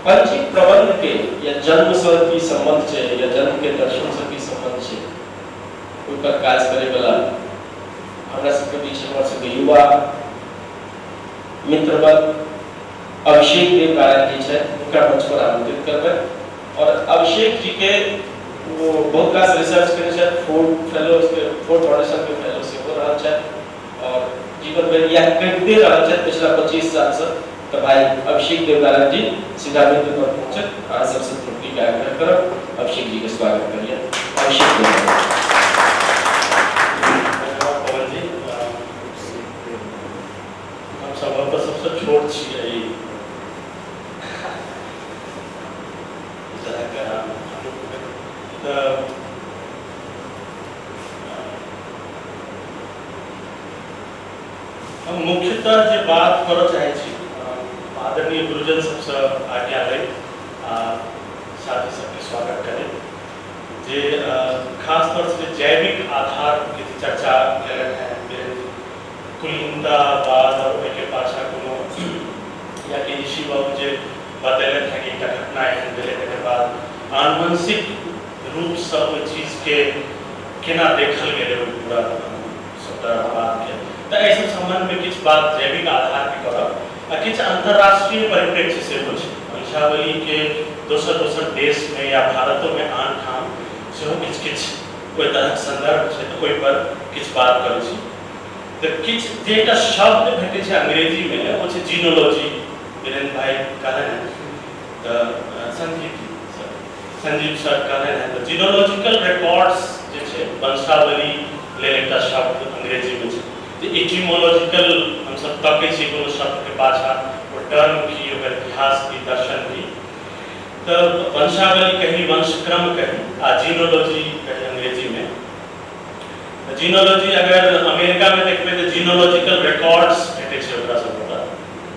पंजी प्रबंध के या जन्मसँ की सम्बन्ध छै या जन्मके दर्शनसँ की सम्बन्ध छै, ओहिपर काज करैवला हमरा सबके बीच हमर सबके युवा मित्रवत अभिषेक देव नारायण जी छथि, हुनका मंच पर आमंत्रित करबै। और अभिषेक जी के वो बहुत रास रिसर्च केने छथि, फोर्ड फेलो के, फोर्ड फाउंडेशन के फेलो सेहो रहल छथि और जीवन भरि इएह करिते रहल छथि पिछला 25 सालसँ। तऽ भाई अभिषेक देव नारायण जी सीधा बिंदु पर पहुँचत। अहाँ सबसँ त्रुटि के आग्रह करब, अभिषेक जी के स्वागत करिए। अभिषेक देव। धन्यवाद पवन जी। हम सम्भवतः सबसँ छोट छी एहि तरहके। तऽ हम मुख्यतः जे बात करऽ चाहै छी, आदरणीय गुरुजन सबसँ आज्ञा लैत आ साथी सबके स्वागत करैत, जे खास तौर से जैविक आधार के जे चर्चा केलनि हेँ बीरेन्द्र जी, कुलीनतावाद और ओहिके पाछा कोनो या कि ऋषि बाबू जे बतेलथि हेँ कि एकटा घटना एहन भेलै, तकर बाद आनुवंशिक रूपसँ ओहि चीजके केना देखल गेलै, ओहि पूरा सबटा बातके, तऽ एहि सब सम्बन्धमे किछु बात जैविक आधारके करब आ किछु अन्तर्राष्ट्रीय परिप्रेक्ष्य सेहो छै। वंशावलीके दोसर दोसर देशमे या भारतोमे आन ठाम सेहो किछु किछु ओहि तरहक सन्दर्भ छै, तऽ ओहिपर किछु बात करै छी। तऽ किछु जे एकटा शब्द भेटै छै अंग्रेजीमे, ओ छै जीनोलॉजी। वीरेन्द्र भाई कहलनि हेँ, तऽ संजीव जी सर, संजीव सर कहलनि हेँ, तऽ जीनोलॉजिकल रिकॉर्ड्स जे छै, वंशावली लेल एकटा शब्द अंग्रेजीमे छै, जे इटिमोलॉजिकल हमसब तकै छी कोनो शब्दके पाछा ओ टर्म की, ओकर इतिहास की, दर्शन की। तऽ वंशावली कही, वंशक्रम कही आ जीनोलॉजी कही अंग्रेजीमे। जीनोलॉजी अगर अमेरिकामे देखबै तऽ जीनोलॉजिकल रिकॉर्ड्स भेटै छै ओकरा सबके,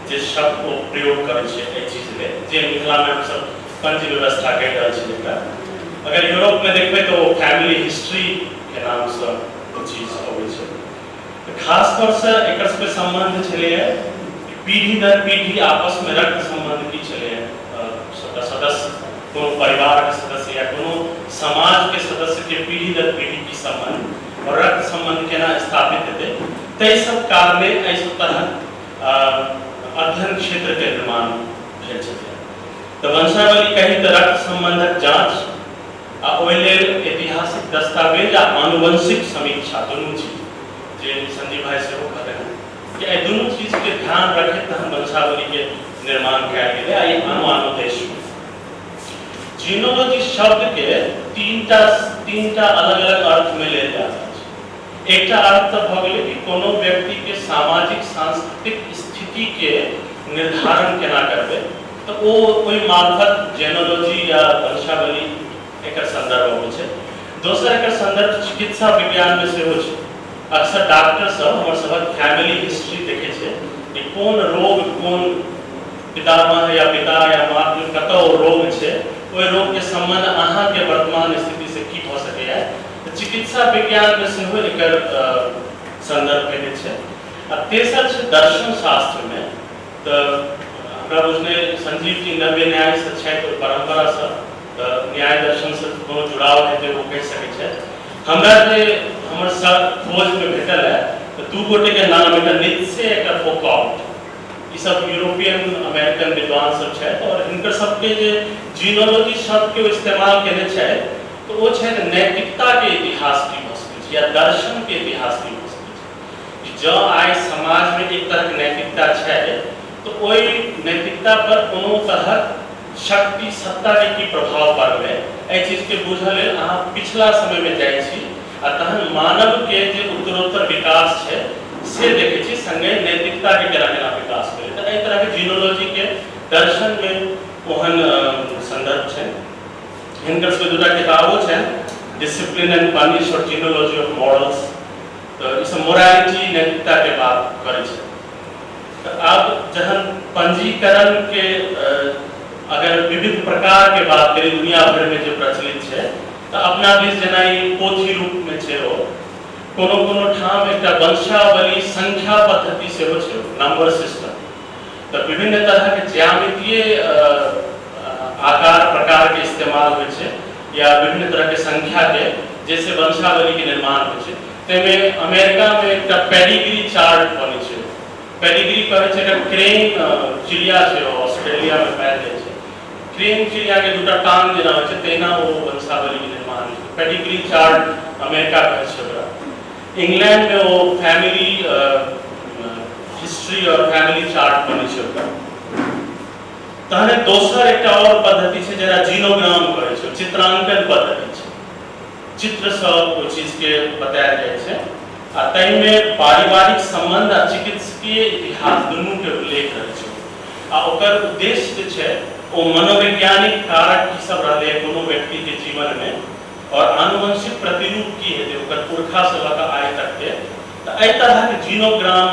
जे शब्द ओ प्रयोग करै छै एहि चीज लेल, जे मिथिलामे हमसब पंजी व्यवस्था कहि रहल छी जकरा। अगर यूरोपमे देखबै तऽ ओ फैमिली हिस्ट्रीके नामसँ ओ चीज अबै छै। तऽ खास तौरसँ एकर सबके सम्बन्ध छलैए पीढ़ी दर पीढ़ी आपसमे रक्त सम्बन्ध की छलैए सबटा सदस्य, कोनो परिवारके सदस्य या कोनो समाजके सदस्यके पीढ़ी दर पीढ़ी की सम्बन्ध और रक्त सम्बन्ध केना स्थापित हेतै, ताहि सब कारणे एहि सब तरहक अध्ययन क्षेत्रके निर्माण भेल छलै। तऽ वंशावली कही तऽ रक्त सम्बन्धक जाँच आ ओहि लेल ऐतिहासिक दस्तावेज आ आनुवंशिक समीक्षा, दुनू चीज जे संजीव भाई सेहो कहलनि कि एहि दुनू चीजके ध्यान रखैत तहन वंशावलीके निर्माण कयल गेलै। आ ई आनो आनो देशमे जीनोलॉजी शब्दके तीनटा तीनटा अलग अलग अर्थमे लेल जा रहल छै। एकटा अर्थ तऽ भऽ गेलै कि कोनो व्यक्तिके सामाजिक सांस्कृतिक स्थितिके निर्धारण केना करबै, तऽ ओ ओहि मार्फत जेनोलॉजी या वंशावली एकर संदर्भ अबै छै। दोसर एकर संदर्भ चिकित्सा विज्ञानमे सेहो छै। अक्सर डॉक्टर सब हमर सबक फैमिली हिस्ट्री देखै छै कि कोन रोग कोन पितामह या पिता या माँ कतऽ ओ रोग छै, ओहि रोगके सम्बन्ध अहाँके वर्तमान स्थितिसँ की भऽ सकैए। तऽ चिकित्सा विज्ञानमे सेहो एकर संदर्भ भेटै छै। आ तेसर छै दर्शन शास्त्रमे। तऽ हमरा बुझने संजीव जी नव्य न्यायसँ छथि, ओहि परम्परासँ, तऽ न्याय दर्शनसँ कोनो जुड़ाव हेतै, ओ कहि सकै छथि। हमरा जे हमर सर खोजमे भेटल है, तऽ दू गोटेके नाम, एकटा नित्से, एकटा फोकॉल्ट, ई सब यूरोपियन अमेरिकन विद्वान सब छथि और हिनकर सबके जे जीनोलॉजी शब्दके ओ इस्तेमाल केने छथि, तऽ ओ छथि नैतिकताके इतिहास की भऽ सकै छै या दर्शनके इतिहास की भऽ सकै छै, कि जँ आइ समाजमे एक तरहके नैतिकता छै तऽ ओहि नैतिकता पर कोनो तरहक शक्ति सत्ताके की प्रभाव पड़लै। एहि चीजके बुझऽ लेल अहाँ पिछला समयमे जाइ छी आ तहन मानवके जे उत्तरोत्तर विकास छै से देखै छी, सङ्गे नैतिकताके केना केना विकास भेलै। तऽ एहि तरहके जीनोलॉजीके दर्शनमे ओहन सन्दर्भ छै। हिनकर सबके दूटा किताबो छनि, डिसिप्लिन एंड पनिश और जीनोलॉजी ऑफ मॉरल्स। तऽ ई सब मोरालिटी, नैतिकताके बात करै छै। तऽ आब जहन पंजीकरणके अगर विविध प्रकारके बात करी दुनिया भरिमे जे प्रचलित छै, तऽ अपना दिस जेना ई पोथी रूपमे छै, ओ कोनो कोनो ठाम एकटा वंशावली संख्या पद्धति सेहो छै, नंबर सिस्टम। तऽ विभिन्न तरहके ज्यामितीय आकार प्रकार के इस्तेमाल होइ छै या विभिन्न तरह के संख्या के जैसे वंशावली के निर्माण होइ छै। ताहिमे अमेरिका में एकटा पेडिग्री चार्ट बनै छै। पेडिग्री कहै छै एकटा क्रेन चिड़िया छै, ऑस्ट्रेलिया में पायल जाइ छै। क्रेन चिड़िया के दूटा टांग जेना होइ छै, तहिना ओ वंशावली के निर्माण होइ छै। पेडिग्री चार्ट अमेरिका कहै छै ओकरा। इंग्लैंड में ओ फैमिली हिस्ट्री और फैमिली चार्ट बनै छै ओकरा। तहने दोसर एकटा और पद्धति छै जेकरा जीनोग्राम कहै छै, चित्रांकन पद्धति छै। चित्रसँ ओहि चीजके बतायल जाइ छै आ ताहिमे पारिवारिक सम्बन्ध आ चिकित्सकीय इतिहास दुनूके उल्लेख रहै छै। आ ओकर उद्देश्य जे छै ओ मनोवैज्ञानिक कारक की सब रहलै कोनो व्यक्तिके जीवनमे और आनुवंशिक प्रतिरूप की हेतै ओकर पुरखासँ लऽ कऽ आइ तकके। तऽ एहि तरहक जीनोग्राम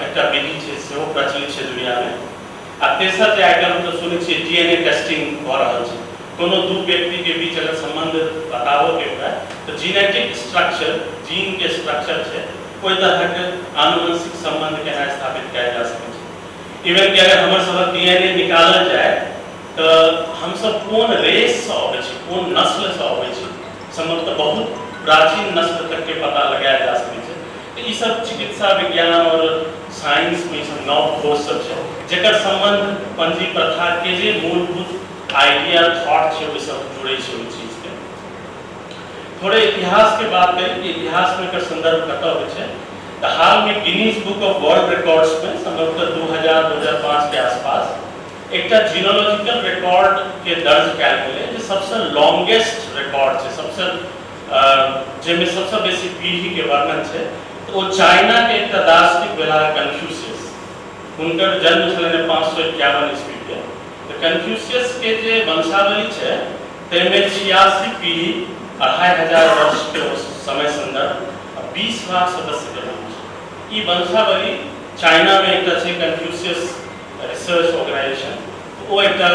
एकटा विधि छै, सेहो प्रचलित छै दुनियामे। आ तेसर जे आइ काल्हि हमसब सुनै छियै डीएनए टेस्टिंग भऽ रहल छै, कोनो दू व्यक्तिके बीच अगर सम्बन्ध बताबऽके हुए तऽ जीनेटिक स्ट्रक्चर, जीनके स्ट्रक्चर छै, ओहि तरहक आनुवंशिक सम्बन्ध केना स्थापित कयल जा सकै छै। इवन कि अगर हमर सबक डीएनए निकालल जाय तऽ हमसब कोन रेससँ अबै छी, कोन नस्लसँ अबै छी, सम्भवतः बहुत प्राचीन नस्ल तकके पता लगायल जा सकै छै। तऽ ई सब चिकित्सा विज्ञान और साइंस में ई सब नव खोज सब छै जेकर सम्बन्ध पंजी प्रथा के जे मूलभूत आइडिया थॉट छै ओहि सब जुड़ै छै ओहि चीजके। थोड़े इतिहास के बात करी कि इतिहास में एकर संदर्भ कतऽ होइ छै, तऽ हाल में Guinness book of world records में सम्भवतः 2000-2005 के आसपास एकटा जीनोलॉजिकल रिकॉर्ड के दर्ज कयल गेलै जे सबसँ लॉन्गेस्ट रिकॉर्ड छै, सबसँ जाहिमे सबसँ बेसी पीढ़ीके वर्णन छै। तऽ ओ चाइनाके एकटा दार्शनिक भेलाह कन्फ्यूशियस, हुनकर जन्म छलनि 551 ईस्वीके। तऽ कन्फ्यूशियसके जे वंशावली छै ताहिमे 86 पीढ़ी, 2500 वर्षके ओ समय संदर्भ आ 20 लाख सदस्यके नाम छै। ई वंशावली चाइनामे एकटा छै कन्फ्यूशियस रिसर्च ऑर्गेनाइजेशन, ओ एकटा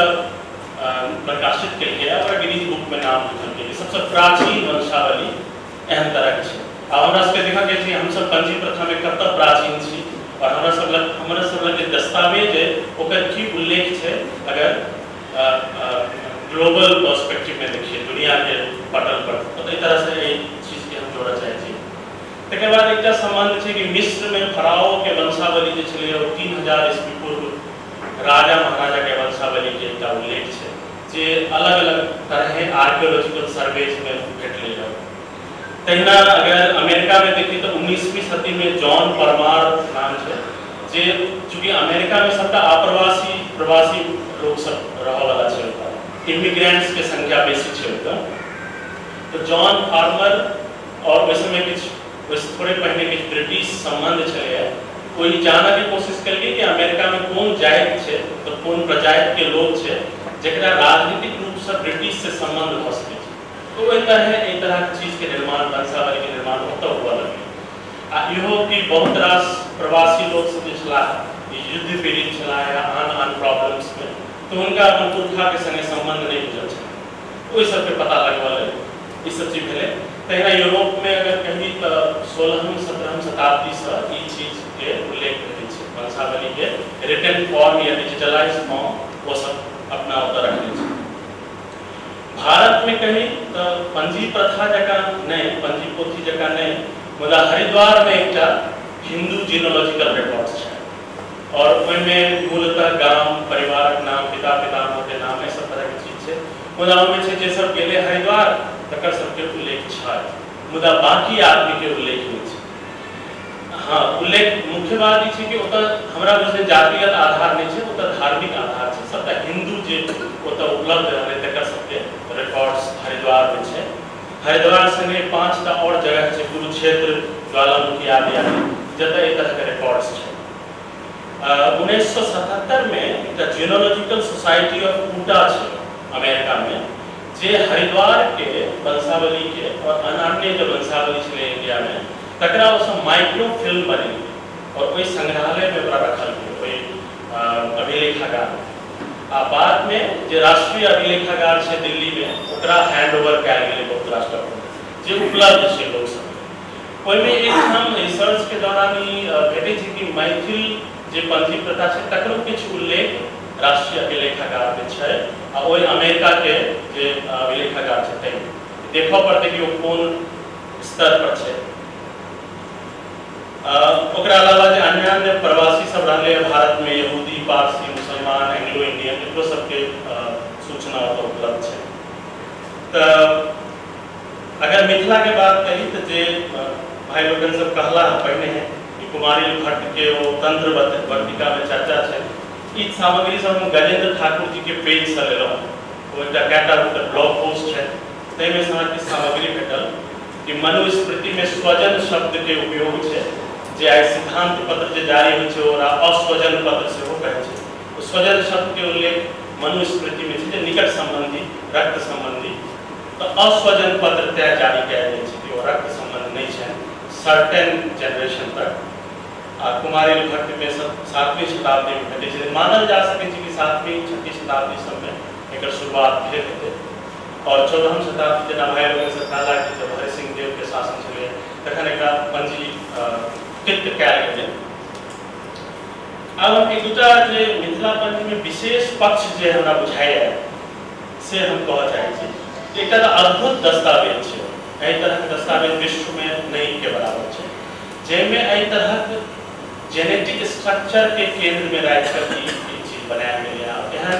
प्रकाशित केलकै ओकरा गिनीज बुकमे नाम लिखलकै। सबसँ प्राचीन वंशावली एहन तरहके छै। आब हमरा सबके देखऽके छै हमसब पंजी प्रथामे कतऽ प्राचीन छी और हमरा सब लग जे दस्तावेज है ओकर की उल्लेख छै। अगर ग्लोबल पर्सपेक्टिवमे देखिए दुनियाके पटल पर, तऽ एहि तरहसँ एहि चीजके हम जोड़ऽ चाहै छी। तकर बाद एकटा सम्बन्ध छै कि मिस्रमे फराओके वंशावली जे छलै ओ 3000 ईस्वी पूर्व राजा महाराजाके वंशावलीके एकटा उल्लेख छै जे अलग अलग तरहे आर्कियोलॉजिकल सर्वेजमे भेटलै हँ। तहिना अगर अमेरिकामे देखी तऽ 19वीं सदीमे जॉन परमार नाम छै जे चूँकि अमेरिकामे सबटा आप्रवासी प्रवासी लोक सब रहऽवला छै, ओतऽ इमिग्रेंट्सके संख्या बेसी छै ओतऽ, तऽ जॉन फार्मर और ओहि समय किछु ओहिसँ थोड़े पहिने किछु ब्रिटिश सम्बन्ध छलैए, ओ ई जानऽके कोशिश केलकै कि अमेरिकामे कोन जाति छै, तऽ कोन प्रजातिके लोक छै जकरा राजनीतिक रूपसँ ब्रिटिशसँ सम्बन्ध भऽ सकै छै। तऽ ओहि तरहे एहि तरहक चीजके निर्माण, वंशावलीके निर्माण ओतऽ हुअ लगलै। आ इहो कि बहुत रास प्रवासी लोकसभ जे छलाह युद्ध पीड़ित छलाह या आन आन प्रॉब्लम्समे, तऽ हुनका अपन पुरखाके सङ्गे सम्बन्ध नहि बुझल छलै, ओहि सबके पता लगबऽ लेल ई सब चीज भेलै। तहिना यूरोपमे अगर कही तऽ 16वीं 17वीं शताब्दीसँ ई चीजके उल्लेख भेटै छै, वंशावलीके रिटन फॉर्म या डिजिटलाइज फॉर्म ओ सब अपना ओतऽ रखने छै। भारतमे कही तऽ पंजी प्रथा जकाँ नहि, पंजी पोथी जकाँ नहि, मुदा हरिद्वारमे एकटा हिन्दू जीनोलॉजिकल रिकॉर्ड छै और ओहिमे मूलतः गाम, परिवारक नाम, पिता पितामहके नाम, एहि सब तरहके चीज छै। मुदा ओहिमे छै जे सब गेलै हरिद्वार तकर सबके उल्लेख छै, मुदा बाकी आदमीके उल्लेख नहि छै। हाँ, उल्लेख मुख्य बात ई छै कि ओतऽ हमरा बुझने जातिगत आधार नहि छै, ओतऽ धार्मिक आधार छै। सबटा हिन्दू जे ओतऽ उपलब्ध रहलै तकर सबके रिकॉर्ड्स हरिद्वारमे छै। हरिद्वार संगे 5टा और जगह छै, कुरुक्षेत्र, ज्वालामुखी आदि आदि, जतऽ एहि तरहके रिकॉर्ड्स छै। 1977मे एकटा जिनोलॉजिकल सोसाइटी ऑफ उटा छै अमेरिकामे, जे हरिद्वारके वंशावलीके और अन्य जे वंशावली छलै इंडियामे तकरा ओ सब माइक्रो फिल्म बनेलकै और ओहि संग्रहालयमे ओकरा रखल गेल, ओहि अभिलेखागार। आ बादमे जे राष्ट्रीय अभिलेखागार छै दिल्लीमे ओकरा हैंड ओवर कयल गेलै बहुत रास डॉक्यूमेंट जे उपलब्ध छै लोक सब। ओहिमे एकठाम रिसर्चके दौरान ई भेटै छै कि मैथिल जे पंजी प्रथा छै तकरो किछु उल्लेख राष्ट्रीय अभिलेखागार में छै आ ओहि अमेरिका के जे अभिलेखागार छै ताहिमे देखऽ पड़तै कि ओ कोन स्तर पर छै। ओकरा अलावा जे अन्य अन्य प्रवासी सब रहलै भारत में, यहूदी, पारसी, मुसलमान, एंग्लो इंडियन, एकरो सबके सूचना ओतऽ उपलब्ध छै। तऽ अगर मिथिला के बात कही तऽ जे भाई लोकनि सब कहला पहिने कि कुमारिल भट्ट के ओ तंत्र वर्तिका में चर्चा छै, ई सामग्री सब हम गजेंद्र ठाकुर जी के पेज से लेलहुँ। ओ एकटा कएटा हुनकर ब्लॉग पोस्ट छै, ताहिमे से हमरा किछु सामग्री भेटल कि मनुस्मृति में स्वजन शब्द के उपयोग छै, जे आइ सिद्धांत पत्र जे जारी होइ छै ओकरा अस्वजन पत्र सेहो कहै छै। ओ स्वजन शब्द के उल्लेख मनुस्मृति में छै, जे निकट संबंधी, रक्त संबंधी। तऽ अस्वजन पत्र तय जारी कयल जाइ छै कि ओ रक्त संबंध नहि छै सर्टेन जेनरेशन तक। आ कुमारिल भट्ट में 7वीं शताब्दी में भेटै छै, मानल जा सकै छै कि 7वीं 6वीं शताब्दी सबमे एकर शुरुआत भेल हेतै। और 14वीं शताब्दी जेना भाई लोगन सब कहला कि जब हरि सिंह देव के शासन छलै तखन एकरा पंजीकृत कयल गेलै। आब हम एक दूटा जे मिथिला पंजी में विशेष पक्ष जे हमरा बुझाइया से हम कहऽ चाहै छी। एकटा तऽ अद्भुत दस्तावेज छै, एहि तरहक दस्तावेज विश्व में नहि के बराबर छै, जाहिमे एहि तरहक जेनेटिक स्ट्रक्चर के केंद्र में राखि कऽ ई चीज बनायल गेलै। एहन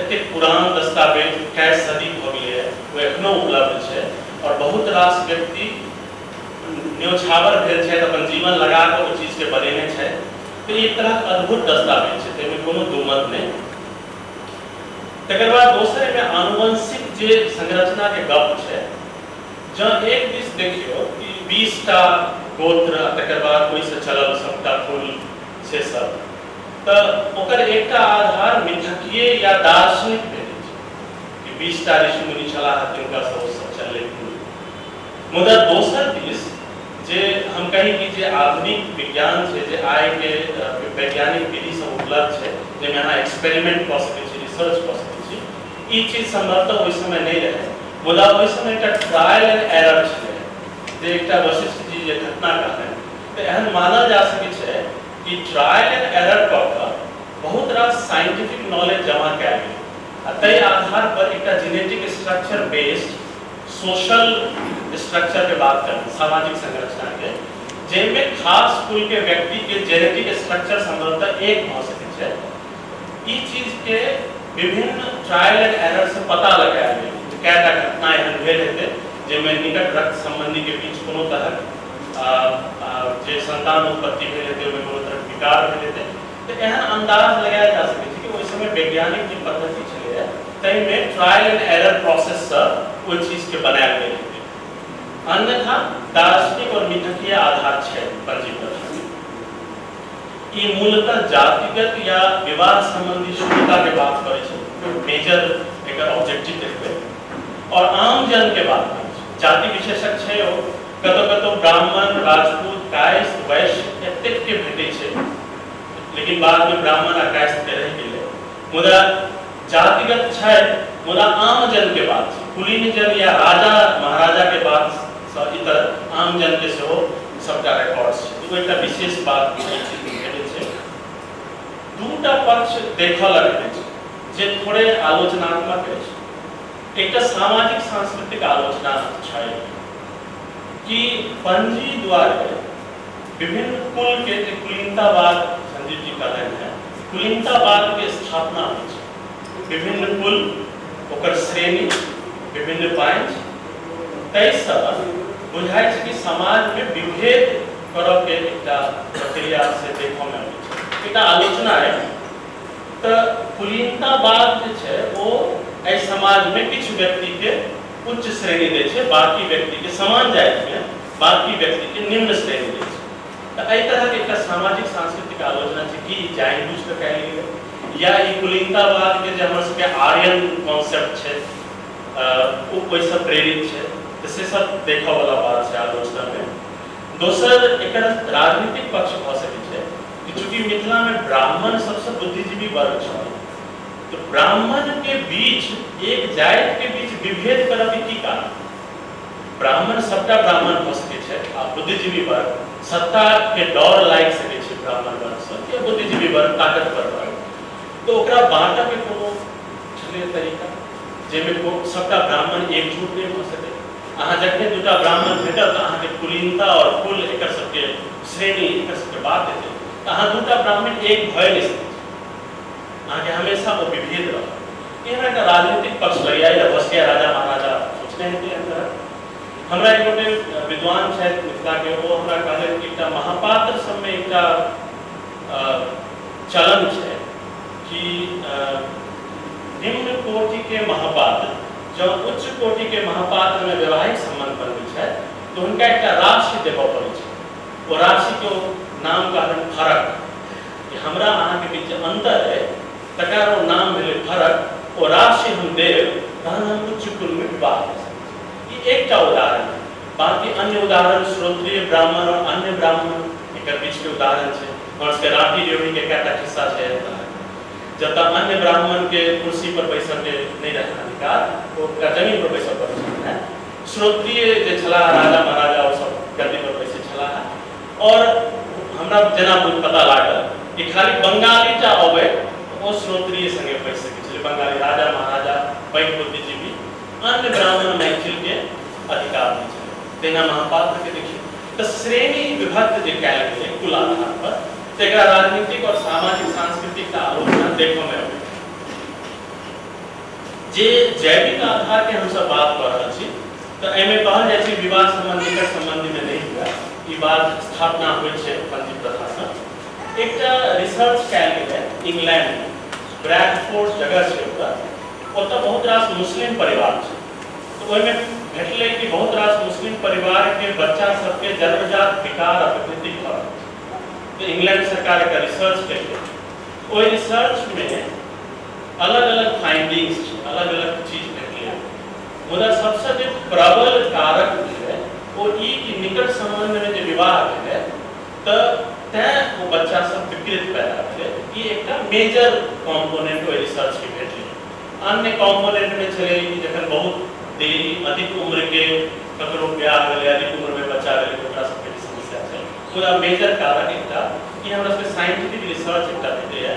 एतेक पुरान दस्तावेज कै सदी भऽ गेलैए, ओ एखनो उपलब्ध छै और बहुत रास व्यक्ति न्योछावर भेल छथि, अपन जीवन लगा कऽ ओहि चीजके बनेने छथि। तऽ एक तरहक अद्भुत दस्तावेज छै, ताहिमे कोनो दू मत नहि। तकर बाद दोसर एहिमे आनुवंशिक जे संरचनाके गप छै, जँ एक दिस देखियौ कि 20टा गोत्र आ तकर बाद ओहिसँ चलल सबटा कुल से सब, तऽ ओकर एकटा आधार मिथकीय या दार्शनिक भेटै छै कि 20टा ऋषि मुनि छलाह तिनकासँ ओ सब चललै कुल। मुदा दोसर दिस जे हम कही कि जे आधुनिक विज्ञान छै, जे आइके वैज्ञानिक विधि सब उपलब्ध छै, जाहिमे अहाँ एक्सपेरिमेंट कऽ सकै छी, रिसर्च कऽ सकै छी, ई चीज सम्भवतः ओहि समय नहि रहै। मुदा ओहि समय एकटा ट्रायल एंड एरर छलै, जे एकटा वशिष्ठ जी जे घटना कहलनि, तऽ एहन मानल जा सकै छै कि ट्रायल एंड एरर कऽ कऽ बहुत रास साइंटिफिक नॉलेज जमा कयल गेल आ ताहि आधार पर एकटा genetic structure based social structure के बात करी, सामाजिक संरचना के, जाहिमे खास कुल के व्यक्ति के जेनेटिक स्ट्रक्चर संभवतः एक भऽ सकै छै। ई चीज के विभिन्न ट्रायल एंड एरर से पता लगायल गेल। कएटा घटना एहन भेल हेतै जाहिमे निकट रक्त संबंधी के बीच कोनो तरहक जे संतान उत्पत्ति भेल हेतै ओहिमे कोनो तरहक विकार भेल हेतै। तऽ एहन अंदाज लगायल जा सकै छै कि ओहि समय वैज्ञानिक जे पद्धति छलैए ताहिमे ट्रायल एंड एरर प्रोसेससँ ओहि चीजके बनायल गेल हेतै। अन्यथा दार्शनिक और मिथकीय आधार छै पंजी प्रथा। ई मूलतः जातिगत या विवाह संबंधी शुद्धता के बात करै छै, मेजर एकर ऑब्जेक्टिव देखबै, और आम जन के बात करै छै। जाति विशेषक छै ओ, कतौ कतौ ब्राह्मण, राजपूत, कायस्थ, वैश्य एतेक के भेटै छै, लेकिन बाद में ब्राह्मण आ कायस्थ के रहि गेलै। मुदा जातिगत छै, मुदा आम जन के बात छै, कुलीन जन या राजा महाराजा के बात सँ इतर आम जन के सेहो सबटा रिकॉर्ड छै। ओ एकटा विशेष बात एहि चीज मे भेटै छै। दूटा पक्ष देखऽ लगैत अछि जे थोड़े आलोचनात्मक अछि। एकटा सामाजिक सांस्कृतिक आलोचना छै कि पंजी द्वारे विभिन्न कुल के जे कुलीनतावाद संजीव जी कहलनि हेँ, कुलीनतावाद के स्थापना होइ छै। विभिन्न कुल, ओकर श्रेणी, विभिन्न पाँच, ताहिसँ बुझाइ छै कि समाजमे विभेद करऽ के एकटा प्रक्रिया से देखऽमे अबै छै। एकटा आलोचना अइ। तऽ कुलीनतावाद जे छै ओ एहि समाजमे किछु व्यक्तिके उच्च श्रेणी दै छै, बाकी व्यक्तिके समान जातिमे बाकी व्यक्तिके निम्न श्रेणी दै छै। तऽ एहि तरहक एकटा सामाजिक सांस्कृतिक आलोचना छै कि ई जानि बुझि कऽ कयल गेलै या ई कुलीनतावादके जे हमर सबके आर्यन कॉन्सेप्ट छै ओ ओहिसँ प्रेरित छै, तऽ से सब देखऽवला बात छै आलोचनामे। दोसर एकर राजनीतिक पक्ष भऽ सकै छै कि चूँकि मिथिलामे ब्राह्मण सबसँ बुद्धिजीवी वर्ग छल, तऽ ब्राह्मणके बीच एक जातिके बीच विभेद करऽके की कारण? ब्राह्मण सबटा ब्राह्मण भऽ सकै छै आ बुद्धिजीवी वर्ग सत्ताके डर लागि सकै छै ब्राह्मण वर्गसँ या बुद्धिजीवी वर्ग ताकतवर वर्ग। तऽ ओकरा बाँटऽके कोनो छलै तरीका जाहिमे सबटा ब्राह्मण एकजुट नहि भऽ सकै। अहाँ जखने दूटा ब्राह्मण भेटत तऽ अहाँके कुलीनता आओर कुल एकर सबके श्रेणी एकर सबके बात हेतै, तऽ अहाँ दूटा ब्राह्मण एक भए नहि सकै छी, अहाँके हमेशा ओ विभेद रहत। ई हमरा एकटा राजनीतिक पक्ष लगैए, या भऽ सकैए राजा महाराजा सोचने हेतै एहन तरहक। हमरा एक गोटे विद्वान छथि मिथिलाके, ओ हमरा कहलथि कि एकटा महापात्र सबमे एकटा चलन छै कि निम्न कोटिके महापात्र जँ उच्च कोटिके महापात्रमे वैवाहिक सम्बन्ध बनबै छथि तऽ हुनका एकटा राशि देबऽ पड़ै छै। ओ राशिके ओ नाम कहलनि फरक, कि हमरा अहाँके बीच जे अन्तर अइ तकर ओ नाम भेलै फरक। ओ राशि हम देब तहन हम उच्च कुलमे विवाह कऽ सकै छी। ई एकटा उदाहरण है। बाँकी अन्य उदाहरण श्रोत्रिय ब्राह्मण और अन्य ब्राह्मण एकर बीचके उदाहरण छै। हमर सबके राँटी ड्योढ़ीके कएटा खिस्सा छै एहन तरहके, जतऽ अन्य ब्राह्मणके कुर्सी पर बैसऽके नहि रहनि अधिकार, ओकरा जमीन पर बैसऽ पड़ै छलनि। श्रोत्रिय जे छलाह राजा महाराजा ओ सब गद्दी पर बैसै छलाह। और हमरा जेना पता लागल कि खाली बंगाली टा अबै ओ श्रोत्रिय संगे बैस सकै छलै, बंगाली राजा महाराजा पैघ बुद्धिजीवी, अन्य ब्राह्मण मैथिल के अधिकार नहि छलै। तहिना महापात्र के देखियौ तऽ श्रेणी विभक्त जे कयल गेलै कुल आधार पर, तऽ एकरा राजनीतिक और सामाजिक सांस्कृतिक आलोचना देखऽ मे अबै। जे जैविक आधार के हमसब बात कऽ रहल छी तऽ एहिमे कहल जाइ छै विवाह सम्बन्ध निकट सम्बन्धी में नहि हुए, ई बात स्थापना होइ छै पंजी प्रथासँ। एकटा रिसर्च कयल गेलै इंग्लैंड में, ब्रैडफोर्ड जगह छै ओतऽ, ओतऽ बहुत रास मुस्लिम परिवार छै, तऽ ओहिमे भेटलै कि बहुत रास मुस्लिम परिवार के बच्चा सबके जन्मजात विकार आ विकृति भऽ रहल छै। तऽ इंग्लैंड सरकार एकर रिसर्च केलकै। ओहि रिसर्च में अलग अलग फाइंडिंग्स छै, अलग अलग चीज भेटलै, मुदा सबसँ जे प्रबल कारक भेलै ओ ई कि निकट सम्बन्धमे जे विवाह भेलै तऽ तैँ ओ बच्चा सब विकृत पैदा भेलै। ई एकटा मेजर कॉम्पोनेंट ओहि रिसर्चके भेटलै। अन्य कॉम्पोनेंटमे छलै कि जखन बहुत देरी अधिक उम्रके ककरो ब्याह भेलै, अधिक उम्रमे बच्चा भेलै, तऽ ओकरा सबके भी समस्या छै। मुदा मेजर कारक एकटा ई हमरा सबके साइंटिफिक रिसर्च एकटा भेटैए।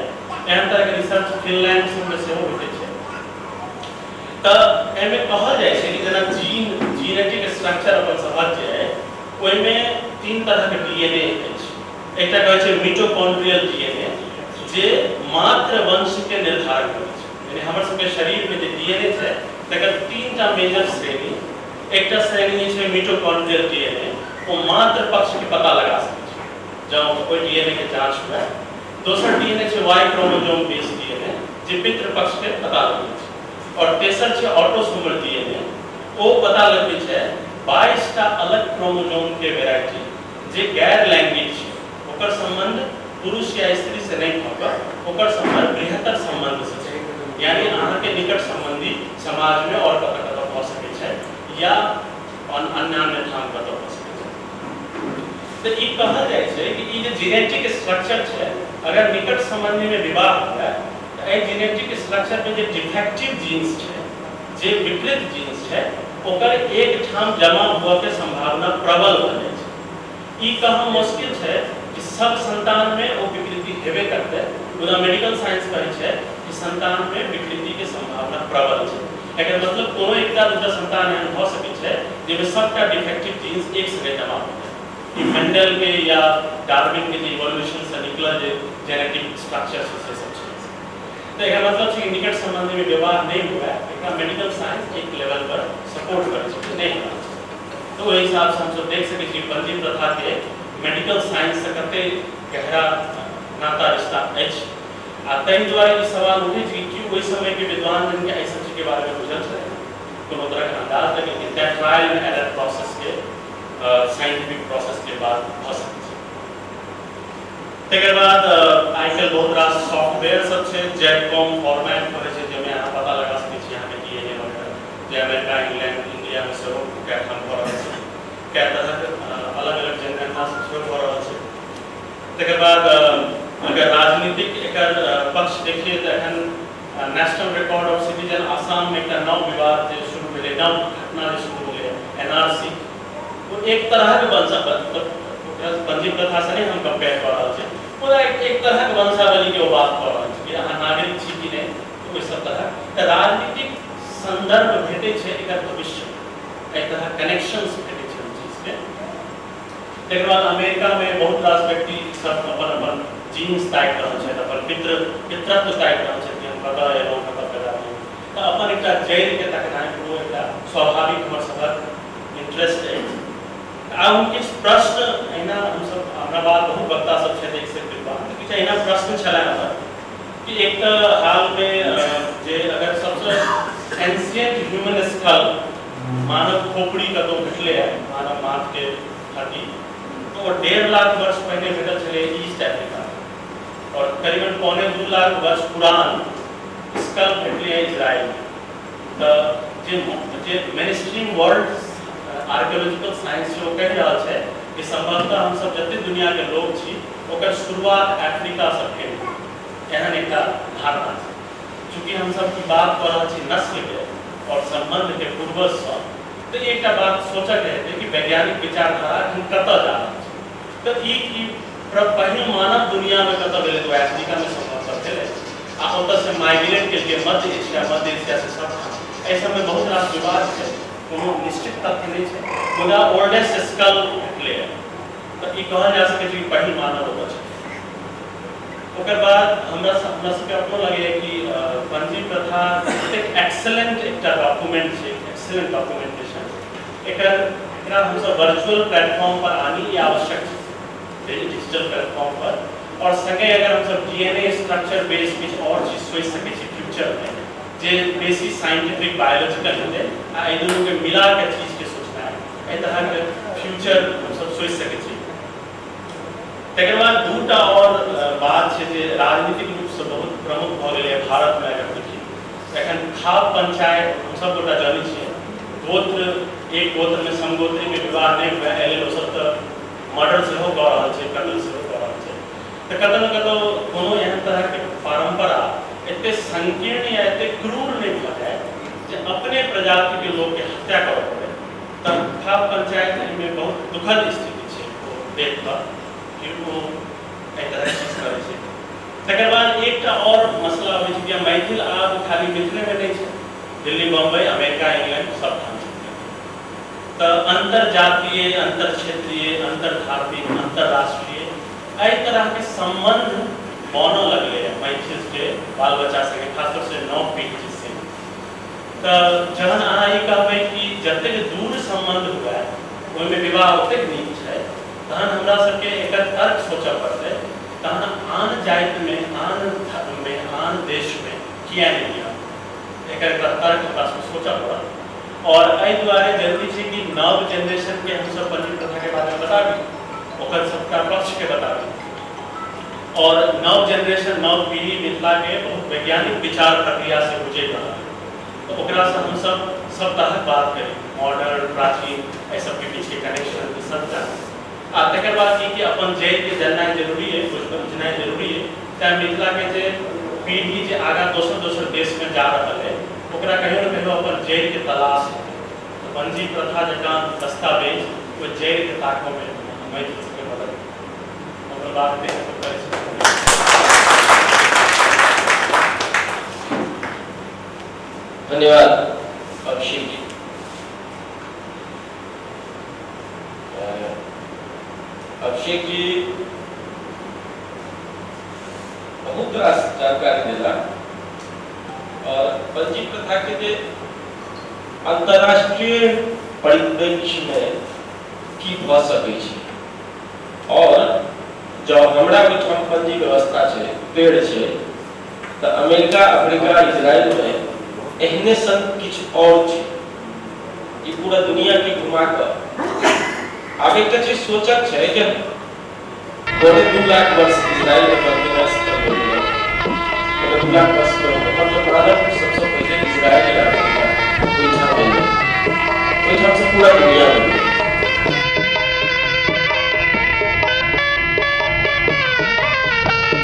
एहन तरहके रिसर्च फिनलैंड सबमे सेहो भेटै छै। तऽ एहिमे कहल जाइ छै कि जेना जीनेटिक स्ट्रक्चर अपन सभक जे अइ ओहिमे तीन तरहके डीएनए अछि। एकटा कहै छै मिटोकॉन्ड्रियल डीएनए जे मातृ वंशके निर्धारण करै छै, यानी हमर सबके शरीरमे जे डीएनए छै तकर तीनटा मेजर श्रेणी। एकटा श्रेणी जे छै मिटोकॉन्ड्रियल डीएनए, ओ मातृ पक्षके पता लगा सकै छै जँ ओहि डीएनए के जाँच हुए। दोसर डीएनए छै वाई क्रोमोजोम बेस्ड डीएनए जे पितृ पक्षके पता लगबै छै। और तेसर छै ऑटोसोमल डीएनए, ओ पता लगबै छै 22टा अलग क्रोमोजोम के वेराइटी जे गैर लैंगिक छै, ओकर संबंध पुरुष या स्त्री से नहि भऽ कऽ ओकर संबंध बृहत्तर संबंध से छै, यानी अहाँके निकट संबंधी समाजमे और कतऽ कतऽ भऽ सकै छै या अन्य अन्य ठाम कतऽ भऽ सकै छै। तऽ ई कहल जाइ छै कि ई जे जेनेटिक स्ट्रक्चर छै, अगर निकट संबंधीमे विवाह हुए तऽ एहि जेनेटिक स्ट्रक्चरमे जे डिफेक्टिव जीन्स छै, जे विकृत जीन्स छै, ओकर एक ठाम जमा हुअके सम्भावना प्रबल भऽ जाइ छै। ई कहब मुश्किल छै कि सब संतानमे ओ विकृति हेबे करतै, मुदा मेडिकल साइंस कहै छै कि संतानमे विकृतिके सम्भावना प्रबल छै। एकर मतलब कोनो एकटा दूटा संतान एहन भऽ सकै छै जाहिमे सबटा डिफेक्टिव जीन्स एक संगे जमा भऽ जाय। ई मेंडल के या डार्विन के जे इवोल्यूशन से निकलल जे जेनेटिक स्ट्रक्चर छै से सब छै। तऽ एकर मतलब छै कि निकट संबंधीमे विवाह नहि हुए, एकरा मेडिकल साइंस एक लेवल पर सपोर्ट करै छै कि नहि होना चाही। तऽ ओहि हिसाबसँ हमसब देख सकै छी पंजी प्रथाके मेडिकल साइंससँ कते गहरा नाता रिश्ता अछि। आ ताहि दुआरे ई सवाल उठै छै कि ओहि समयके विद्वान जनके एहि सब चीजके बारेमे बुझल छलै, कोनो तरहके अन्दाज लगेलखिन, तैँ ट्रायल एंड एरर प्रोसेसके साइंटिफिक प्रोसेसके बात भऽ सकै छै। तकर बाद आइ काल्हि बहुत रास सॉफ्टवेयर सब छै, जेडकॉम फॉर्मेट कहै छै, जाहिमे अहाँ पता लगा सकै छी अहाँके डीएनए वगैरह, जे अमेरिका इंग्लैंड इंडियामे सेहो कए ठाम भऽ रहल छै, कए तरहक अलग अलग जनगणना सब सेहो भऽ रहल छै। तकर बाद अगर राजनीतिक एकर पक्ष देखिए तऽ एखन नेशनल रिकॉर्ड ऑफ सिटीजन आसाममे एकटा नव विवाद जे शुरू भेलै, नव घटना जे शुरू भेलै एनआरसी, ओ एक तरहक मतलब ओकरा पंजी प्रथासँ नहि हम कम्पेयर कऽ रहल छी, ओ मुदा एक तरहक वंशावलीके ओ बात कऽ रहल छै कि अहाँ नागरिक छी कि नहि, ओहि सब तरहक तऽ राजनीतिक सन्दर्भ भेटै छै एकर भविष्य, एहि तरहक कनेक्शंस भेटै छै ओहि चीजके। तकर बाद अमेरिकामे बहुत रास व्यक्ति सब अपन अपन जीन्स ताकि रहल छथि, अपन पितृत्व ताकि रहल छथि कि हम कतऽ एलहुँ, कतऽ पैदा भेलहुँ। तऽ अपन एकटा जड़िके तकनाइ ओ एकटा स्वाभाविक हमर सभक इंटरेस्ट अछि। आब हम किछु प्रश्न एहिना हमसभ, हमरा बाद बहुत वक्ता सब छथि एक से विद्वान, तऽ किछु एहिना प्रश्न छलै हमर कि एक तऽ हालमे जे अगर सबसँ एंशियंट ह्यूमन स्कल, मानव खोपड़ी कतहु भेटलै है, मानव माथके हड्डी, तऽ ओ 1.5 लाख वर्ष पहिने भेटल छलै ईस्ट अफ्रीका, आओर करीबन 1.75 लाख वर्ष पुरान स्कल भेटलै है इजराइलमे। तऽ जे जे main stream world archaeological science छै ओ कहि रहल छै कि सम्भवतः हमसभ जतेक दुनियाके लोक छी ओकर शुरुआत अफ्रीकासँ भेल, एहन एकटा धारणा छै। चूँकि हमसभ ई बात कऽ रहल छी नस्लके आओर सम्बन्धके पूर्वजसँ, तऽ एकटा बात सोचऽके हेतै कि वैज्ञानिक विचारधारा एखन कतऽ जा रहल छै। तऽ ई कि पहिल मानव दुनियामे कतऽ भेलै, तऽ ओ अफ्रीकामे सम्भवतः भेलै, आ ओतऽसँ माइग्रेट केलकै मध्य एशिया, मध्य एशियासँ सब ठाम। एहि सबमे बहुत रास विवाद छै, कोनो निश्चित तथ्य नहि छै, मुदा ओल्डेस्ट स्कल भेटलै तऽ ई कहल जा सकै छै कि पहिल मानव ओतऽ छै। ओकर बाद हमरा सबके अपनो लगैए कि पंजी प्रथा एतेक एक्सेलेंट एकटा डॉक्यूमेंट छै, एक्सेलेंट डॉक्यूमेंटेशन, एकरा हमसब वर्चुअल प्लेटफॉर्म पर आनी ई आवश्यक छै, डिजिटल प्लेटफॉर्म पर। और संगे अगर हमसब DNA structure बेस किछु और चीज सोचि सकै छी फ्यूचरमे जे बेसी साइंटिफिक बायोलॉजिकल हेतै, आ एहि दुनूके मिला के चीजके सोचनाइ, एहि तरहके फ्यूचर हमसब सोचि सकै छी। तकर बाद दूटा और बात छै जे राजनीतिक रूपसँ बहुत प्रमुख भऽ गेलैए भारतमे। अगर देखी एखन खाप पंचायत हमसब गोटा जानै छियै, गोत्र एक गोत्रमे समगोत्रीमे विवाह नहि हुए, एहि लेल ओसब तऽ मर्डर सेहो कऽ रहल छै, कत्ल सेहो कऽ रहल छै। तऽ कतौ ने कतौ कोनो एहन तरहके परम्परा एते संकीर्ण या एते क्रूर नहि भऽ जाय जे अपने प्रजातिके लोकके हत्या करऽ पड़ै। तऽ खाप पंचायत एहिमे बहुत दुखद स्थिति छै ओ देख कऽ कि ओ एहि तरहके चीज करै छै। तकर बाद एकटा आओर मसला अबै छै कि मैथिल आब खाली मिथिलेमे नहि छै, दिल्ली, बम्बई, अमेरिका, इंग्लैंड सब ठाम छै। तऽ अंतरजातीय, अंतरक्षेत्रीय, अंतरधार्मिक, अंतरराष्ट्रीय एहि तरहके सम्बन्ध बनऽ लगलै मैथिलके बाल बच्चा संगे, खासतौर से नव पीढ़ी से। तऽ जहन अहाँ ई कहबै कि जतेक दूर सम्बन्ध हुए ओहिमे विवाह ओतेक नीक छै, तहन हमरा सबके एकर तर्क सोचऽ पड़तै, तहन आन जातिमे, आन धर्ममे, आन देशमे किया नहि बियाह? एकर एकटा तर्क हमरा सबके सोचऽ पड़त। और एहि दुआरे जरूरी छै कि नव जेनरेशनके हमसब पंजी प्रथाके बारेमे बताबी, ओकर सबटा पक्षके बताबी, और नव जेनरेशन, नव पीढ़ी मिथिलाके बहुत वैज्ञानिक विचार प्रक्रिया से गुजरि रहल है, तऽ ओकरासँ हमसब सब तरहक बात करी, मॉडर्न, प्राचीन, एहि सबके बीचके कनेक्शन ई सबटा। आ तकर बाद ई कि अपन जड़िके जाननाइ जरूरी अइ, बुझनाइ जरूरी अइ। तैँ मिथिलाके जे पीढ़ी जे आगाँ दोसर दोसर देशमे जा रहल अइ ओकरा कहियो ने कहियो अपन जड़िके तलाश हेतै। तऽ पंजी प्रथा जकाँ दस्तावेज ओहि जड़िके ताकऽमे मैथिल सबके मदद हेतै। अपन बात एतहि खत्म करै छी। धन्यवाद अभिषेक जी। अभिषेक जी बहुत रास जानकारी देला और पंजी प्रथा के जे अंतर्राष्ट्रीय परिप्रेक्ष्य में की भऽ सकै छै, और जँ हमरा ओहिठाम पंजी व्यवस्था छै, पेड़ छै, तऽ अमेरिका, अफ्रीका, इजराइल में एहने सन किछु और छै। ई पूरा दुनिया के घुमा कऽ आब एकटा चीज सोचक छै जे 1.75 लाख वर्ष इजराइल में पंजी व्यवस्था भेलै, 1.75 लाख वर्ष पहिले, मतलब मानव सबसँ पहिले इजराइल या अमेरिका ओहिठाम एलै, ओहिठाम से पूरा दुनिया में गेलै।